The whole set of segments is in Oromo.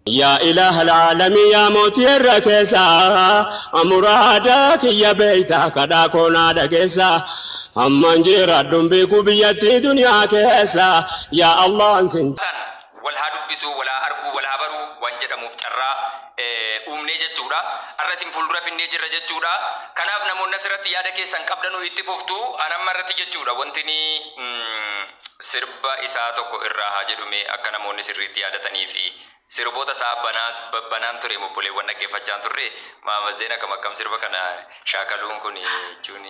Yaa ilaaha alaalamii, yaa mootii irra keessaa, muraada kiyya beeytaa, kadhaa koo naa dhageessa. Amman jiraadhuun beeku biyyattii duniyaa keessa, yaa Allah sin San wal haa dubbisuu, wal haa arguu, wal haa baruu waan jedhamuuf carraa uumnee jechuudha. Har'a isin fuuldura finnee jirra jechuudha. Kanaaf namoonni asirratti yaada keessan qabdanuu itti fuftu. An amma irratti jechuudha wanti ni sirba isaa tokko irraa haa jedhume, akka namoonni sirriitti yaadatanii fi sirboota isaa banaa banaan ture, obboleewwan dhaggeeffachaa turre. Maamazeen akkam akkam sirba kana shaakaluun kun jechuun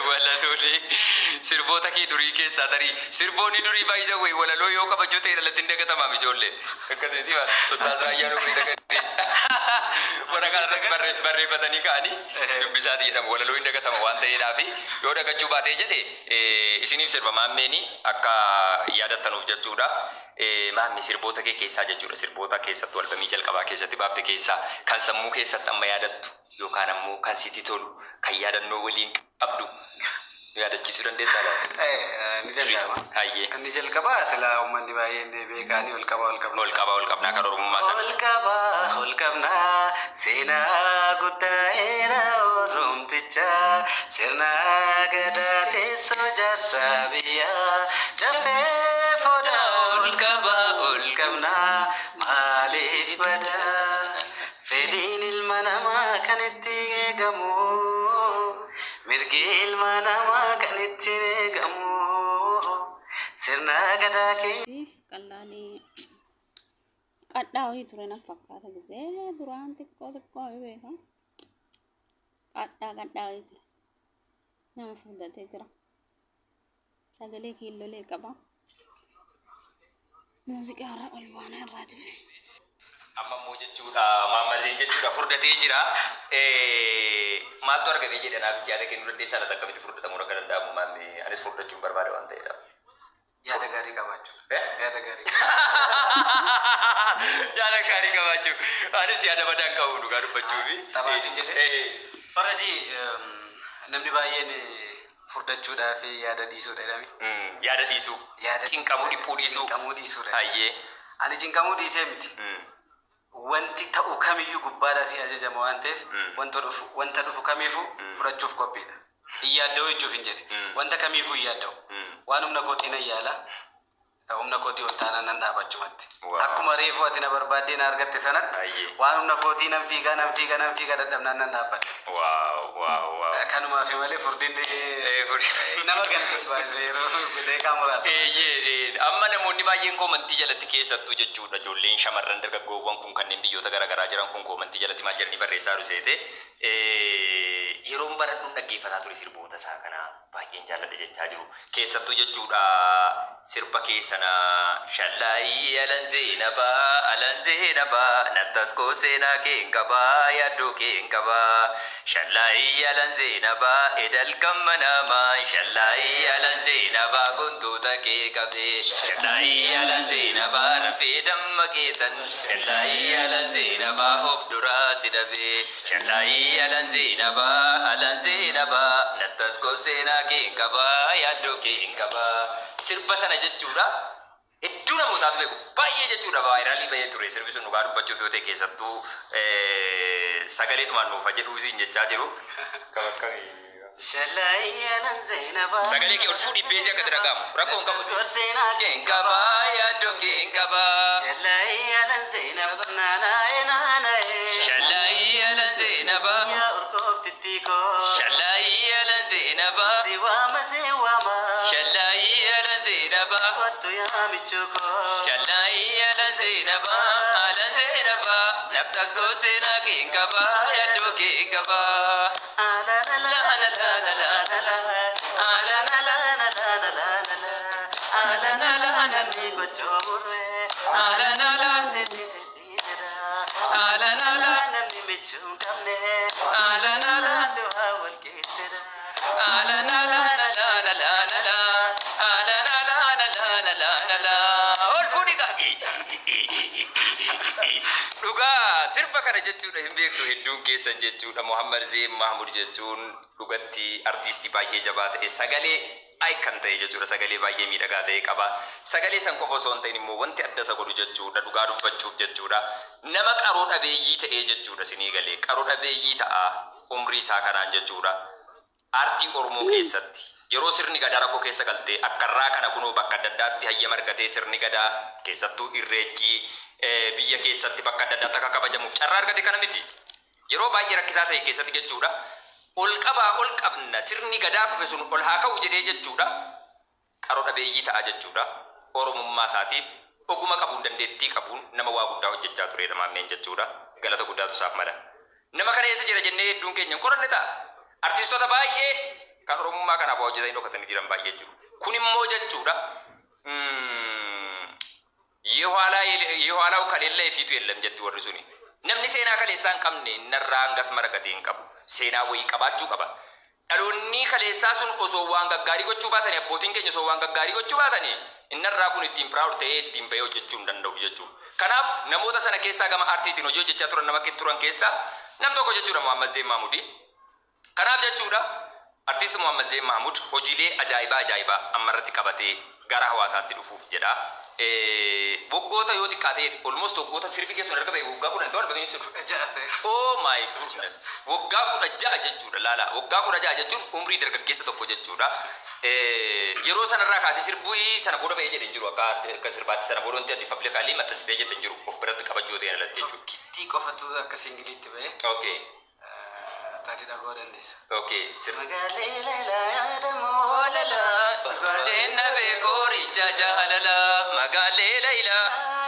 walaloolee sirboota kee durii keessaa, tarii sirboonni durii baay'isa wayi walaloo yoo qabachuu ta'e dhalatti hin dagatamaam. Ijoollee akkasiiti Ustaaz Raayyaan umurii dagatti waraqaa irratti barreeffatanii ka'anii dubbisaati jedhamu. Walaloo hin dagatama waan ta'eedhaafi yoo dagachuu baatee jedhe isiniif sirba maammeeni akka yaadattanuuf jechuudha. Maammi, sirboota kee keessaa jechuudha, sirboota keessattuu albamii jalqabaa keessatti baafte keessaa kan sammuu keessatti amma yaadattu yookaan ammoo kan sitti tolu, kan yaadannoo waliin qabdu nu yaadachiisuu dandeessaa laata? Ni danda'ama. Hayyee. Inni jalqabaa silaa uummanni baay'een beekaanii, ol qabaa ol qabnaa. Ol qabaa ol qabnaa kan Oromummaa sana. Ol qabaa ol qabnaa, seenaa guddaa eera Oromtichaa, sirna gadaa, teessoo jaarsaa biyyaa, caffee fodaa. Ol qabaa ol qabnaa maaliif badaa? Fedhiin ilma namaa kan itti eegamu, mirgi ilma namaa kan ittiin eegamu, sirna gadaa keenya. Fi qal'aanii qadhaa wayii ture na fakkaata, gisee duraan xiqqoo xiqqoo wayii beeka. Qadhaa qadhaa wayii ture. Nama furdatee jira. Sagalee kiillolee qaba. Muuziqaa irra ol baanaa irraa dhufe. Amma immoo jechuudha Maammazeen jechuudha furdatee jira. Maaltu argame jedhe? Naafis yaada kennuu dandeessaa laata, akkamitti furdatamuun akka danda'amu? Maammi, anis furdachuun barbaada waan ta'eedhaaf. Yaada gaarii qabaachuu. Eh? Yaada gaarii. Yaada gaarii qabaachuu. Anis yaada badaan qabu dhugaa dubbachuufi. Taphaaf hin jedhe. Already namni baay'een furdachuudhaa fi yaada dhiisuudha jedhame. Yaada dhiisuu. Yaada Cinqamuu, dhiphuu dhiisuu. Cinqamuu dhiisuudha. Hayyee. Ani cinqamuu dhiisee miti. Wanti ta'u kamiyyuu gubbaadhaa si ajajama waan ta'eef, wanta dhufu kamiifuu fudhachuuf qophiidha. Hin yaadda'u jechuuf hin jedhe. Wanta kamiifuu hin yaadda'u. Waan humna kootii nan yaala. Humna kootii ol taanaan nan dhaaba achumatti. Akkuma reefu ati na barbaaddee na argatte sanatti, waan humna kootii nan fiigaa, nan fiigaa, nan fiigaa, dadhabnaan nan dhaabbadha. Wow. Kanumaafi malee furdinni nama gantis baay'ee yeroo daqiiqaa muraasa. Eeyyee, amma namoonni baay'een koomantii jalatti, keessattuu jechuudha ijoolleen shamarran dargaggoowwan kun kanneen biyyoota garaagaraa jiran kun, koomantii jalatti maal jedhanii barreessaa jiru seete? Yeroon baradhuun dhaggeeffataa ture sirboota isaa kana, baay'een jaalladha jechaa jiru. Keessattuu jechuudha sirba keessana shallaayii alan zeenabaa, alan zeenabaa, nattas koo seenaa keen qabaa, yaaddoo keen qabaa, shallaayii alan zeenabaa, edal kan manamaa, shallaayii alan zeenabaa, gontoota kee qabee, shallaayii alan zeenabaa, rafee damma keetan, shallaayii alan zeenabaa, of duraa si dhabee, shallaayii alan zeenabaa, alan zeenabaa, nattas koo seenaa keen qabaa, yaaddoo keen qabaa. Sirba sana jechuudha hedduu namootaatu beeku baay'ee jechuudha. Viral bahee ture sirbi sun dhugaa dubbachuuf yoo ta'e, keessattuu sagaleedhumaan nuufa jedhuu siin jechaa jiru. Kam akkamii? Sagalee kee ol fuudhii beezii akka itti dhaga'amu rakkoo hin qabu. Keen qabaa, yaaddoo keen qabaa. Shallaayii alan zeenabaa. Shallaayii alan zeenabaa. Shallaayii alan zeenabaa. Shallaayii alan zeenabaa, alan zeenabaa. Naftas koo seenaa keen qabaa, yaaddoo keen qabaa. La la la la la la la. La la la la la la la la. La la la la. La la la. La la la. La la la. La la la la la la la la la. La la la la la la la la la. Ol fuudhi kaa. Dhugaa sirba kana jechuudha hin beektu hedduun keessan jechuudha. Muhammad Zeen Mahmud jechuun dhugatti artiistii baay'ee jabaa ta'e, sagalee Icon ta'e jechuudha. Sagalee baay'ee miidhagaa ta'e qaba. Sagalee san qofa osoo hin ta'in immoo wanti adda isa godhu jechuudha, dhugaa dubbachuuf jechuudha, nama qaroo dhabeeyyii ta'ee jechuudha. Sinii galee qaroo dhabeeyyii ta'a umrii isaa kanaan jechuudha. Aartii Oromoo keessatti yeroo sirni gadaa rakkoo keessa galtee akkarraa kana kunoo bakka adda addaatti hayyama argatee, sirni gadaa keessattuu irreechi biyya keessatti bakka adda addaatti akka kabajamuuf carraa argate kana miti. Yeroo baay'ee rakkisaa ta'e keessatti jechuudha. Ol qabaa, ol qabna, sirni gadaa kufe sun ol haa ka'u jedhee jechuudha. Qaroo dhabeeyyii ta'a jechuudha. Oromummaa isaatiif oguma qabuun, dandeettii qabuun nama waa guddaa hojjechaa turedha Maammeen jechuudha. Galata guddaatu isaaf mala. Nama kana eessa jira jennee hedduun keenya hin qoranne ta'a. Artistoota baay'ee kan Oromummaa kanaaf waa hojjetanii dhokatanii jiran baay'ee jiru. Kun immoo jechuudha, የኋላው ከሌለ የፊቱ የለም jetti warri suni. Namni seenaa kaleessaa hin qabne narraa hangas maragatee hin qabu. Seenaa wayii qabaachuu qaba. Dhaloonni kaleessaa sun osoo waan gaggaarii gochuu baatanii, abbootiin keenya osoo waan gaggaarii gochuu baatanii, innarraa kun ittiin proud ta'ee ittiin bahee hojjechuu hin danda'u jechuudha. Kanaaf namoota sana keessaa gama aartiitiin hojii hojjechaa turan, nama turan keessaa nam tokko jechuudha Muhammad Zeen Mahmudi. Kanaaf jechuudha, artiist Muhammad Zeen Mahmud hojiilee ajaa'ibaa ajaa'ibaa ammarratti qabatee gara hawaasaatti dhufuuf jedha. Waggoota yoo xiqqaate, almost waggoota sirbi keessuun erga ba'e waggaa 10 ta'uu argatanii sun. 6 ta'e. Oh my goodness. Waggaa 16 jechuudha. Laala, waggaa 16 jechuun umrii dargaggeessa tokko jechuudha. Yeroo sanarraa kaasee sirbuu sana booda ba'ee jedhe hin jiru, akka sirbaatti sana booda wanti ati publicly maxxansitee jette hin jiru, of biratti qabachuu ta'e alatti jechuudha. Tokkittii qofatu akka singleitti ba'e. Taatee dhaga'uu dandeessa. Okay. Sirba. Magaalee Lailaa yaadamoo lalaa. Barbaadeen nabee kooricha jaalala, magaalee Lailaa.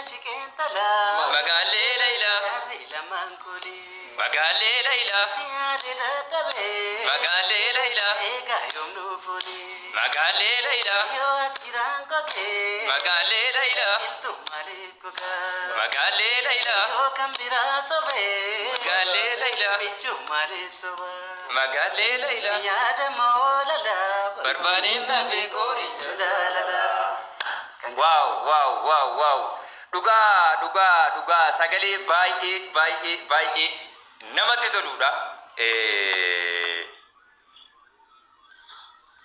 Shiqeen talaa. Magaalee Lailaa. Gaarri lamaan kulee. Magaalee Lailaa. Siyaadee dadhabee. Magaalee Lailaa. Eegaa yoom nuufulee. Magaalee Lailaa. Yoo as jiraan gogee. Magaalee Lailaa. Iltuu malee gogaa. Magaalee Lailaa. Yoo kan biraa sobee. Magaalee Lailaa. Michuu malee sobaa. Magaalee Lailaa. Yaadamoo lalaa. Barbaadeen nabee kooricha jaalala. Wow, wow, wow, wow! Dhugaa, dhugaa, dhugaa, sagalee baay'ee baay'ee baay'ee namatti toludha.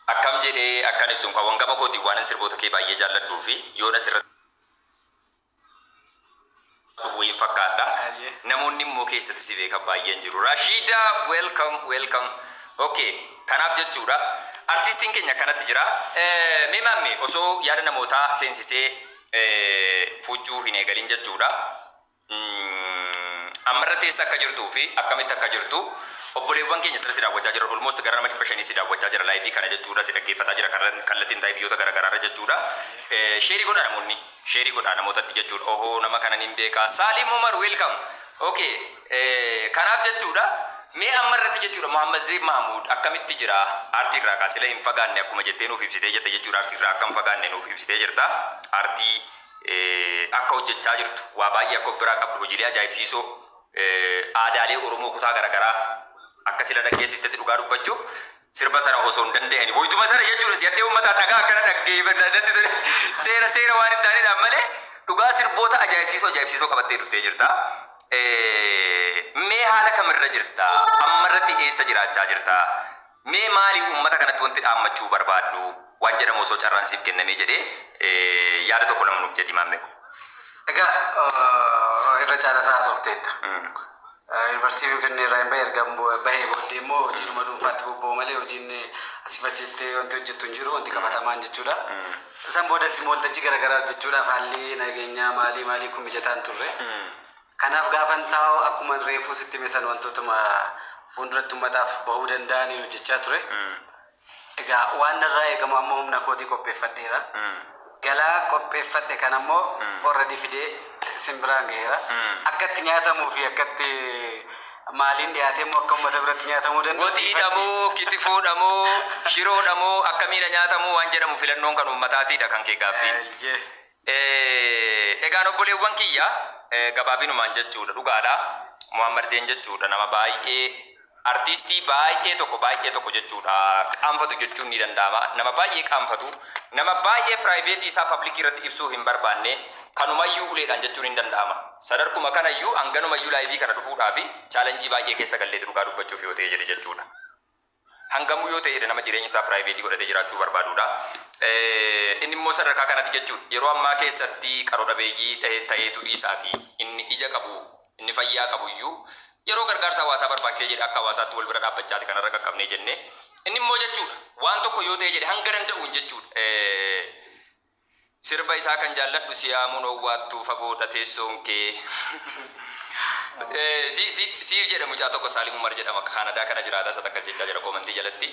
Akkam jedhee akkan ibsuun kan gama kootiin waan sirboota kee baay'ee jaalladhuu fi yoona sirratti dhufu hin fakkaata. Ayyee. Namoonni immoo keessatti si beekan baay'een jiru. Rashida, welcome, welcome. Okay, kanaaf jechuudha. Artistiin keenya akkanatti jira. Mee maamme, osoo yaada namootaa seensisee fuuchuu hin eegalin jechuudha. Ammarratti eessa akka jirtuu fi akkamitti akka jirtu obboleewwan keenya sirra si daawwachaa jira. Almost gara nama 500 si daawwachaa jira live kana jechuudha. Si dhaggeeffataa jira kallattiin ta'e biyyoota garaagaraarra jechuudha. Share godhaa namoonni. Share godhaa namootatti jechuudha. Ohoo, nama kana nin beekaa. Saalim Umar, welcome. Okay. Kanaaf jechuudha. Mee ammarratti jechuudha, Muhammad Zeeb Mahmud akkamitti jira? Aartii irraa kaasee hin fagaanne akkuma jettee nuuf ibsitee jirta jechuudha. Aartii irraa akka hin fagaanne nuuf ibsitee jirta. Aartii akka hojjechaa jirtu, waa baay'ee akka of biraa qabdu, hojiilee ajaa'ibsiisoo aadaalee Oromoo kutaa garaagaraa akka sila dhaggeessiftetti, dhugaa dubbachuuf sirba sana osoo hin danda'ani wayituma sana jechuudha si addee uummataa dhagaa akkana dhaggeeffatan seera seera waan hin taanedhaan malee, dhugaa sirboota ajaa'ibsiisoo ajaa'ibsiisoo qabattee dhuftee jirta. Mee haala kamirra jirta? Ammarratti eessa jiraachaa jirta? Mee maali uummata kanatti wanti dhaammachuu barbaaddu? Waan jedhamu osoo carraan siif kennamee jedhee yaada tokko lama nuuf jedhi, maammee. Egaa irra caala isaa haasofteetta. Yuunivarsiitii Finfinnee irraa hin bahe. Erga bahee booddee immoo hojiinuma dhuunfaatti bobba'u malee hojiin asii facheettee wanti hojjettu hin jiru, wanti qabatamaan jechuudha. Isaan boodas immoo waltajjii garaagaraa hojjechuudhaaf haalli nageenyaa maalii maalii kun mijataa hin turre. Kanaaf gaafan taa'u akkuma reefuu sitti hime sana wantootuma fuulduratti uummataaf bahuu danda'anii hojjechaa ture. Egaa waan narraa eegamu amma humna kootii qopheeffadheera. Galaa qopheeffadhe kan ammoo already fidee simbiraan gaheera. Akka itti nyaatamuu fi akka itti maaliin dhiyaatee immoo akka uummata biratti nyaatamuu danda'u. Waxiidhamoo, kitifoodhamoo, shiroodhamoo, akkamiidha nyaatamuu waan jedhamu filannoon kan uummataatiidha kan kee gaaffiin. Eeyyee. Egaan obboleewwan kiyya, gabaabinumaan jechuudha, dhugaadha. Muhammad Zeen jechuudha nama baay'ee, artiistii baay'ee tokko jechuudha, qaanfatu jechuun ni danda'ama. Nama baay'ee qaanfatu, nama baay'ee private isaa public irratti ibsuu hin barbaanne, kanumayyuu uleedhaan jechuun hin danda'ama. Sadarkuma kanayyuu hanganumayyuu live kana dhufuudhaa fi challenge baay'ee keessa galleetu, dhugaa dubbachuuf yoo ta'e jedhe jechuudha. Hangamuu yoo ta'edha nama jireenya isaa private godhatee jiraachuu barbaadudha. Inni immoo sadarkaa kanatti jechuudha. Yeroo ammaa keessatti qaroo dhabeeyyii ta'eetu dhiisaati. Inni ija qabu, inni fayyaa qabu iyyuu yeroo gargaarsa hawaasaa barbaachisee jedhe akka hawaasaatti wal bira dhaabbachaati kanarra qaqqabnee jenne. Inni immoo jechuudha waan tokko yoo ta'e jedhe hanga danda'uun jechuudha. Sirba isaa kan jaalladhu siyaamuun owwaattuu fagoodha teessoon kee. Siif jedha mucaa tokko Saalim Umar jedhama, Kaanadaa kana jiraata, isa akkas jechaa jira comment jalatti.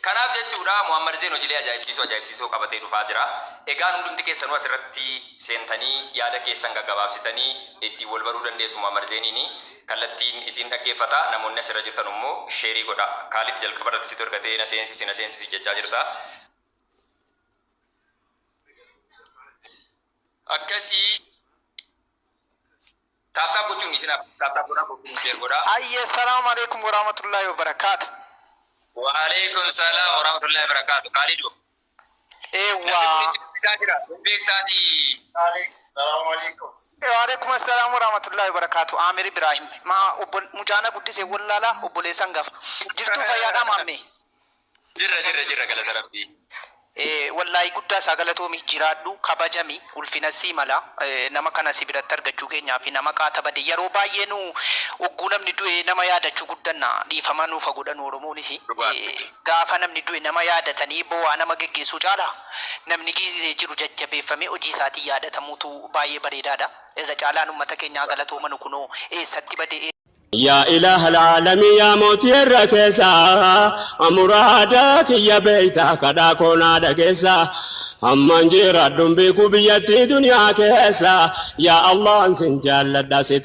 Kanaaf jechuudha Muhammad Zeen hojiilee ajaa'ibsiisoo ajaa'ibsiisoo qabatee dhufaa jira. Egaan hundumti keessanuu asirratti seentanii yaada keessan gaggabaabsitanii ittiin wal baruu dandeessu. Muhammad Zeeniini kallattiin isin dhaggeeffata. Namoonni asirra jirtan immoo share godha. Kaalid, jalqaba irratti situ ergatee na seensisi, na seensisi jechaa jirta. Akkasii tap tap gochuun isin tap tap godhaa, gochuun share godhaa. Ayye, salaamu alaikum warahmatullahi wabarakatuh. Waalaikum salaam warahmatullahi wabarakatuh. Kaalidu. Eewwa. Namni kun isaa jira. Beektaani. Salaamu alaikum. Waalaikum assalam warahmatullahi wabarakatuh. Amir Ibrahim. Ma obbo mucaana guddise wallaala obboleessan gafa. Jirtuu, fayyaadhaa maammee? Jirra, jirra, jirra, galata Rabbii. Wallaahi guddaa isaa galatoomi, jiraadhu, kabajami, ulfina sii mala. Nama kana si biratti argachuu keenyaa fi nama qaata bade yeroo baay'ee nu ogguu namni du'e nama yaadachuu guddanna, dhiifama nuufa godhanu Oromoonis. Gaafa namni du'e nama yaadatanii bo'aa nama geggeessuu caala namni giizee jiru jajjabeeffamee hojii isaatiin yaadatamuutu baay'ee bareedaadha. Irra caalaan uummata keenyaa galatoomanu kunoo eessatti bade? Yaa ilaaha alaalamii, yaa mootii irra keessa, muraada kiyya beeyta, kadhaa koonaa dhageessa. Amman jiraadhuun beeku biyyattii duniyaa keessa, yaa Allah, sin jaalladha si.